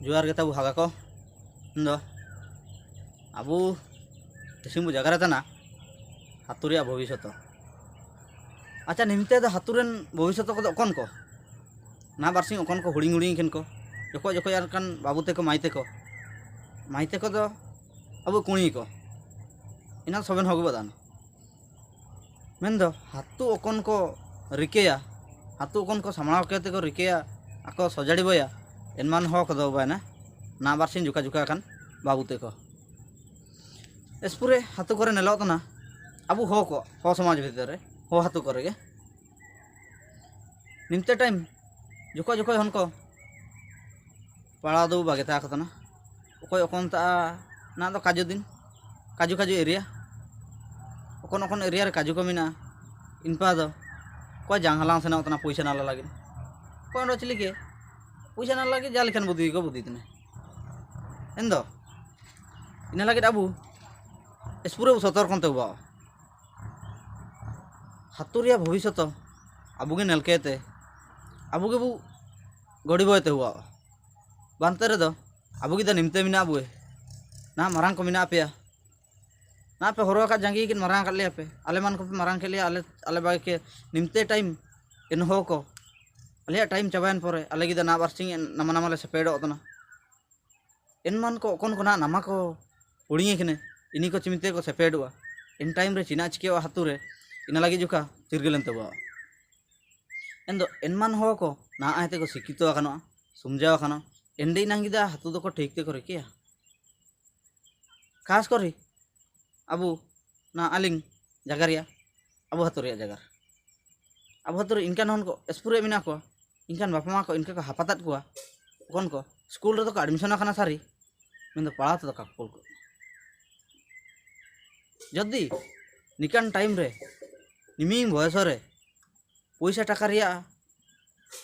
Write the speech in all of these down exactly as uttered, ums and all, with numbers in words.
ᱡᱚᱦᱟᱨ ᱜᱮ ᱛᱟᱵᱚ ᱦᱟᱜᱟ ᱠᱚ᱾ ᱤᱧ ᱫᱚ ᱟᱵᱚ ᱫᱤᱥᱚᱢ ᱵᱚ ᱡᱟᱜᱟᱨᱮ ᱛᱟᱦᱮᱱᱟ, ᱦᱟᱹᱛᱩ ᱨᱮᱭᱟᱜ ᱵᱷᱚᱵᱤᱥᱥᱚᱛ ᱫᱚ᱾ ᱟᱪᱪᱷᱟ, ᱱᱤᱢᱛᱮ ᱫᱚ ᱦᱟᱹᱛᱩ ᱨᱮᱱ ᱵᱷᱚᱵᱤᱥᱥᱚᱛ ᱠᱚᱫᱚ ᱚᱠᱚᱱ ᱠᱚ? ᱱᱟ ᱵᱟᱨᱥᱤᱧ ᱚᱠᱚᱱ ᱠᱚ ᱦᱩᱰᱤᱧ ᱦᱩᱰᱤᱧ ᱠᱷᱮᱱ ᱠᱚ, ᱡᱚᱠᱷᱚᱡ ᱡᱚᱠᱷᱚᱡ ᱟᱨ ᱠᱟᱱ ᱵᱟᱹᱵᱩ ᱛᱮᱠᱚ, ᱢᱟᱹᱭ ᱛᱮᱠᱚ, ᱢᱟᱹᱭ ᱛᱮᱠᱚ ᱫᱚ ᱟᱵᱚ ᱠᱩᱲᱤ ᱠᱚ, ᱤᱱᱟᱹ ᱥᱚᱵᱮᱱ ᱦᱚᱸ ᱜᱮ ᱵᱟᱫᱟᱱ᱾ ᱢᱮᱱᱫᱚ, ᱦᱟᱹᱛᱩ ᱚᱠᱚᱱ ᱠᱚ ᱨᱤᱠᱟᱹᱭᱟ, ᱦᱟᱹᱛᱩ ᱚᱠᱚᱱ ᱠᱚ ᱥᱟᱢᱲᱟᱣ ᱠᱟᱛᱮ ᱠᱚ ᱨᱤᱠᱟᱹᱭᱟ, ᱟᱠᱚ ᱥᱚᱡᱟᱲᱤ ᱵᱚᱭᱟ, ᱮᱱᱢᱟᱱ ᱦᱚᱸ ᱠᱚᱫᱚ ᱵᱟᱭᱱᱟ, ᱱᱟ ᱵᱟᱨᱥᱤᱧ ᱡᱩᱠᱟ ᱡᱩᱠᱟ ᱟᱠᱟᱱ ᱵᱟᱹᱵᱩ ᱛᱮᱠᱚ᱾ ᱮᱥᱯᱩᱨᱮ ᱦᱟᱹᱛᱩ ᱠᱚᱨᱮ ᱱᱮᱞᱚᱜ ᱛᱟᱦᱮᱱᱟ, ᱟᱵᱚ ᱦᱚ ᱠᱚ, ᱦᱚ ᱥᱚᱢᱟᱡᱽ ᱵᱷᱤᱛᱤᱨ ᱨᱮ, ᱦᱚ ᱦᱟᱹᱛᱩ ᱠᱚᱨᱮ ᱜᱮ᱾ ᱱᱤᱢᱛᱮ time, ᱡᱚᱠᱷᱚᱡ ᱡᱚᱠᱷᱚᱡ ᱦᱚᱱ ᱠᱚ ᱯᱟᱲᱟᱣ ᱫᱚ ᱵᱟᱜᱮ ᱛᱟᱦᱮᱸ ᱠᱟᱱᱟ᱾ ᱚᱠᱚᱭ ᱚᱠᱚᱱ ᱛᱟᱜ ᱱᱟ ᱫᱚ ᱠᱟᱡᱩ ᱫᱤᱱ, ᱠᱟᱡᱩ ᱠᱟᱡᱩ area, ᱚᱠᱚᱱ ᱚᱠᱚᱱ area ᱨᱮ ᱠᱟᱡᱩ ᱠᱚ ᱢᱮᱱᱟᱜᱼᱟ᱾ ᱤᱱᱯᱟ ᱫᱚ ᱚᱠᱚᱭ ᱡᱟᱝ ᱦᱟᱞᱟᱝ ᱥᱮᱱᱚᱜ ᱛᱟᱦᱮᱱᱟ ᱯᱚᱭᱥᱟ ᱱᱟᱞᱟ ᱞᱟᱹᱜᱤᱫ, ᱚᱠᱚᱭ ᱚᱸᱰᱮ ᱪᱤᱞᱤ ᱜᱮ ᱯᱚᱭᱥᱟ ᱱᱟᱞᱟ ᱞᱟᱹᱜᱤᱫ ᱡᱟ ᱞᱮᱠᱷᱟᱱ ᱵᱩᱫᱷᱤ ᱜᱮᱠᱚ ᱵᱩᱫᱷᱤ ᱛᱟᱦᱮᱱᱟ᱾ ᱮᱱᱫᱚ ᱤᱱᱟᱹ ᱞᱟᱹᱜᱤᱫ ᱟᱵᱚ ᱮᱥᱯᱩᱨᱟᱹ ᱵᱚ ᱥᱚᱛᱚᱨᱠᱚᱱ ᱛᱮ ᱵᱟᱵᱟ᱾ ᱦᱟᱹᱛᱩ ᱨᱮᱭᱟᱜ ᱵᱷᱚᱵᱤᱥᱥᱚᱛ ᱫᱚ ᱟᱵᱚ ᱜᱮ ᱱᱮᱞᱠᱮ ᱛᱮ, ᱟᱵᱚ ᱜᱮᱵᱚ ᱜᱚᱲᱤᱵᱚᱭ ᱛᱮ ᱦᱩᱣᱟ᱾ ᱵᱟᱱᱛᱮ ᱨᱮᱫᱚ ᱟᱵᱚ ᱜᱮ ᱫᱟ ᱱᱤᱢᱛᱮ ᱢᱮᱱᱟᱜ ᱵᱚᱭ᱾ ᱱᱟ ᱢᱟᱨᱟᱝ ᱠᱚ ᱢᱮᱱᱟᱜ ᱯᱮᱭᱟ, ᱱᱟ ᱯᱮ ᱦᱚᱨᱚ ᱟᱠᱟᱫ ᱡᱟᱸᱜᱤ ᱠᱤᱱ ᱢᱟᱨᱟᱝ ᱟᱠᱟᱫ ᱞᱮᱭᱟ ᱯᱮ, ᱟᱞᱮ ᱢᱟᱱ ᱠᱚᱯᱮ ᱢᱟᱨᱟᱝ ᱠᱮᱫ ᱞᱮᱭᱟ, ᱟᱞᱮ, ᱟᱞᱮ ᱵᱟᱜᱮ ᱠᱮ ᱱᱤᱢᱛᱮ time ᱮᱱᱦᱚ ᱠᱚ, ᱟᱞᱮᱭᱟᱜ time ᱪᱟᱵᱟᱭᱮᱱ ᱯᱚᱨᱮ ᱟᱞᱮ ᱜᱮ ᱫᱟ ᱱᱟ ᱵᱟᱨᱥᱤᱧ ᱱᱟᱢᱟ ᱱᱟᱢᱟ ᱞᱮ ᱥᱮᱯᱮᱰᱚᱜ ᱠᱟᱱᱟ᱾ ᱮᱱᱢᱟᱱ ᱠᱚ ᱚᱠᱚᱱ ᱠᱚ ᱱᱟᱦᱟᱜ ᱱᱟᱢᱟ ᱠᱚ ᱦᱩᱲᱤᱧᱮ ᱠᱟᱱᱟ, ᱤᱱᱤ ᱠᱚ ᱪᱤᱢᱤᱛᱮ ᱠᱚ ᱥᱮᱯᱮᱰᱚᱜᱼᱟ᱾ ᱮᱱ time ᱨᱮ ᱪᱤᱱᱟ ᱪᱤᱠᱟᱹᱣᱟ ᱦᱟᱹᱛᱩ ᱨᱮ, ᱤᱱᱟᱹ ᱞᱟᱹᱜᱤᱫ ᱡᱚᱠᱷᱟ ᱪᱤᱨᱜᱟᱹᱞᱮᱱ ᱛᱟᱵᱚᱣᱟ᱾ ᱮᱱᱫᱚ ᱮᱱᱢᱟᱱ ᱦᱚᱲ ᱠᱚ ᱱᱟᱦᱟᱜ ᱦᱮᱛᱮ ᱠᱚ ᱥᱤᱠᱠᱷᱤᱛᱚ ᱟᱠᱟᱱᱚᱜᱼᱟ, ᱥᱚᱢᱡᱷᱟᱣ ᱟᱠᱟᱱᱚᱜᱼᱟ, ᱮᱱᱰᱮ ᱤᱱᱟᱝ ᱜᱮ ᱫᱟ ᱦᱟᱹᱛᱩ ᱫᱚᱠᱚ ᱴᱷᱤᱠ ᱛᱮᱠᱚ ᱨᱤᱠᱟᱹᱭᱟ᱾ ᱠᱷᱟᱥ ᱠᱚᱨᱮ ᱟᱵᱚ ᱱᱟ ᱟᱹᱞᱤᱧ ᱡᱟᱜᱟ ᱨᱮᱭᱟᱜ, ᱟᱵᱚ ᱦᱟᱹᱛᱩ ᱨᱮᱭᱟᱜ ᱡᱟᱜᱟ ᱨᱮ, ᱟᱵᱚ ᱦᱟᱹᱛᱩ ᱨᱮ ᱤᱱᱠᱟᱱ ᱦᱚᱱ ᱠᱚ ᱮᱥᱯᱩᱨᱮ ᱢᱮᱱᱟᱜ ᱠᱚᱣᱟ, ᱤᱱᱠᱟᱱ ᱵᱟᱯᱟ ᱢᱟ ᱠᱚ ᱤᱱᱠᱟ ᱠᱚ ᱦᱟᱯᱟᱛᱟᱫ ᱠᱚᱣᱟ, ᱚᱠᱚᱱ ᱠᱚ ᱥᱠᱩᱞ ᱨᱮᱫᱚ ᱠᱚ admission ᱟᱠᱟᱱᱟ ᱥᱟᱹᱨᱤ, ᱢᱮᱱᱫᱚ ᱯᱟᱲᱦᱟᱣ ᱛᱮᱫᱚ ᱠᱟᱠᱚ ᱠᱩᱞ ᱠᱚ᱾ ᱡᱚᱫᱤ ᱱᱤᱠᱟᱱ time ᱨᱮ, ᱱᱤᱢᱤᱱ ᱵᱚᱭᱚᱥ ᱨᱮ ᱯᱚᱭᱥᱟ ᱴᱟᱠᱟ ᱨᱮᱭᱟᱜ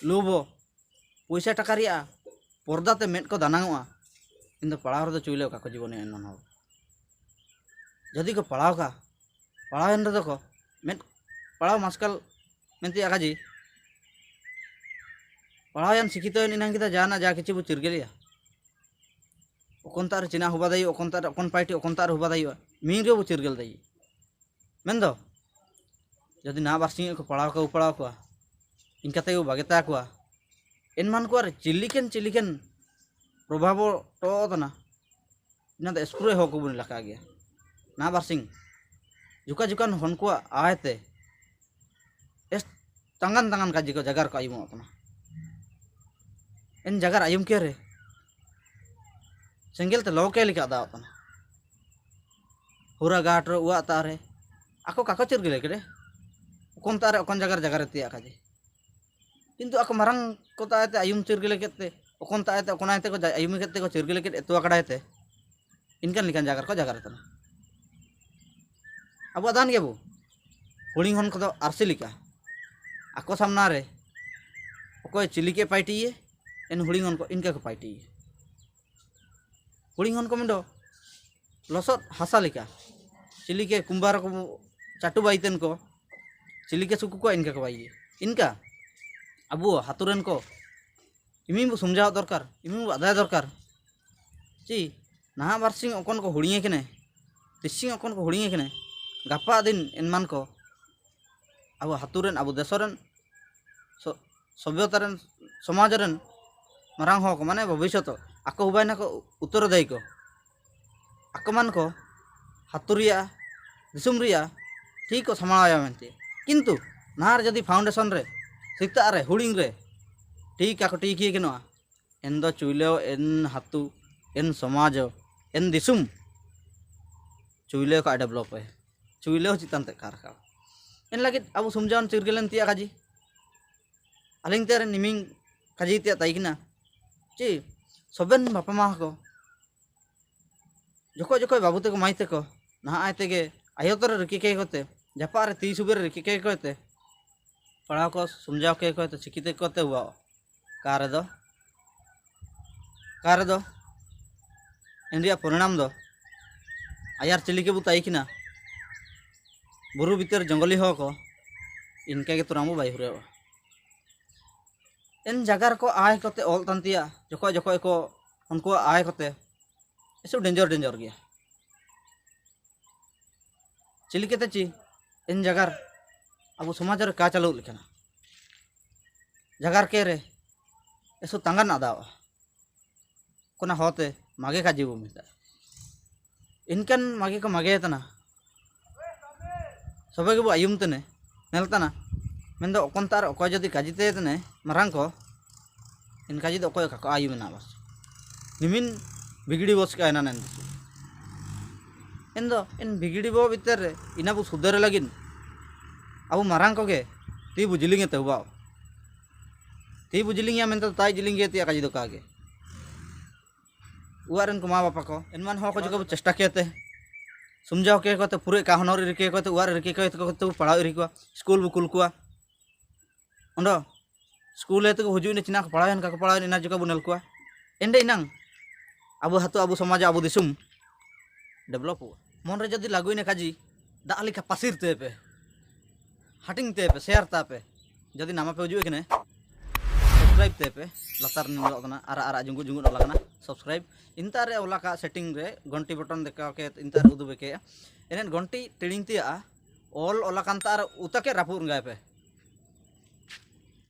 ᱞᱳᱵᱷ, ᱯᱚᱭᱥᱟ ᱴᱟᱠᱟ ᱨᱮᱭᱟᱜ ᱯᱚᱨᱫᱟ ᱛᱮ ᱢᱮᱫ ᱠᱚ ᱫᱟᱱᱟᱝᱚᱜᱼᱟ, ᱤᱧ ᱫᱚ ᱯᱟᱲᱦᱟᱣ ᱨᱮᱫᱚ ᱪᱩᱭᱞᱮ ᱚᱠᱟ ᱠᱚ ᱡᱤᱵᱚᱱᱮ ᱮᱱ ᱦᱚᱲ᱾ ᱡᱩᱫᱤ ᱠᱚ ᱯᱟᱲᱦᱟᱣ ᱠᱟ, ᱯᱟᱲᱦᱟᱣᱮᱱ ᱨᱮᱫᱚ ᱠᱚ ᱢᱮᱫ ᱯᱟᱲᱦᱟᱣ ᱢᱟᱥᱠᱟᱞ ᱢᱮᱱᱛᱮ ᱟᱠᱟ ᱡᱮ ᱯᱟᱲᱦᱟᱣᱮᱱ ᱥᱤᱠᱠᱷᱤᱛᱚᱭᱮᱱ ᱮᱱᱟᱝ ᱜᱮ ᱫᱟ ᱡᱟᱦᱟᱱᱟᱜ ᱡᱟ ᱠᱤᱪᱷᱩ ᱵᱚ ᱪᱤᱨᱜᱟᱹᱞᱮᱜᱼᱟ᱾ okon tare china huba dayuu, okon tare, okon party, okon tare huba dayuu, minrio bu chirgel dayi. Mendo, jodi na barsing ko pala ko, pala ko, inkate u bageta ko, en man ko are chiliken, chiliken probhabo to tana. Ina da eskure ho ko buni laka gia. Na barsing, juka jukan hon ko aete, es tangan tangan kaji ko jagar ko ayum otana. En jagar ayum kere, senggel te loke lika da otana. Hura gatro ua tare, ako kako chirgele kede. Okon tare, okon jagar, jagar tia kaji. Kintu ako marang ko ta aete ayum chirgele kete, okon ta aete, okon aete ko ja-, ayum kete ko chirgele kete, etua kada aete. Inkan likan jagar ko jagar tana. Abu adan ge bu. Huling hon ko do arsi lika. Ako samna re, okoe chilike party ye, en huling hon ko inka ko party ye. Huling hon ko mendo, losot hasa lika. Chilike kumbar ko chatu baiten ko, chilike suku ko inka ko bai. Inka abu haturen ko, imin bu sumjao dorkar, imin bu adai dorkar. Chi, naha barsing okon ko hulinge kene, tising okon ko hulinge kene, gapa din en man ko, abu haturen, abu desoren, so-, sobyotaran, somajoran marang ho ko, mane bobishoto, ako hubaina ko uttorodai ko. Ako man ko hatu ria, disum ria, thik ko samala ya menti. Kintu naha re jodi foundation re, sita re, huling re, thik ako thik ye kinoa, en do chuileo, en hatu, en somajo, en disum chuileo ka develop e. Chuileo chitan te karka. En lagit abu sumjaon chirgelen tia kaji. Aling tere niming kaji tia taikina. Chi, soben bapa ma ko, joko joko babu te ko mai te ko, naha aete ge ayo tore riki ke ko te, japa re ti sube re riki ke ko te, pala ko sumjao ke ko te, chikite ko te, wow. Kare do, kare do, en ria porinam do, ayar chilike bu taikina, buru biter jongoli ho ko, inka ge turam bu bai hure wa. En jagar ko ae ko te ol tantia, joko joko ko, unku ae ko te, Esu danger danger gia. Chili kete chi, en jagar, abu somaj re ka chalou lekana. Jagar kere, esu tangan ada. Kona hote, mage kaji bu mita. Inkan mage ko mage tana. Sobe ge bu ayum tene, nel tana. Mendo okon tar okoi jodi kaji te tene, marang ko. In kaji do okoi kako ayum na bas. Nimin bigidi bos ka ena nen. Endo, in bigidi bo bitere, ina bu sudere lagin. Abu marang ko ge, ti bu jiling ete ubao. Ti bu jiling ya mento tai jiling ge ti akaji do kage. Uwa ren ko ma bapa ko, en man ho ko juga bu chesta kete. Sumjao ke ko te pure ka honor iri ke ko te uwa iri ke ko te ko te bu pala iri ko. School bu kul kua. Ondo, school e tuku huju ine china ka pala en ka pala en ina juga bu nel kua. Ende inang. Abu hatu abu somaj abu disum. Develop ua. Mon re jodi lagu ine kaji. Da ali ka pasir tepe. Hating tepe, share tape. Jodi nama pe uju ekene. Subscribe tepe. Latar nin lo tana, ara ara jungu jungu lo lakana. Subscribe. Inta re ola ka setting re, gonti button deka ke, inta re udu beke. Enen gonti tiling tia, all ola kanta re uta ke rapu ngai pe.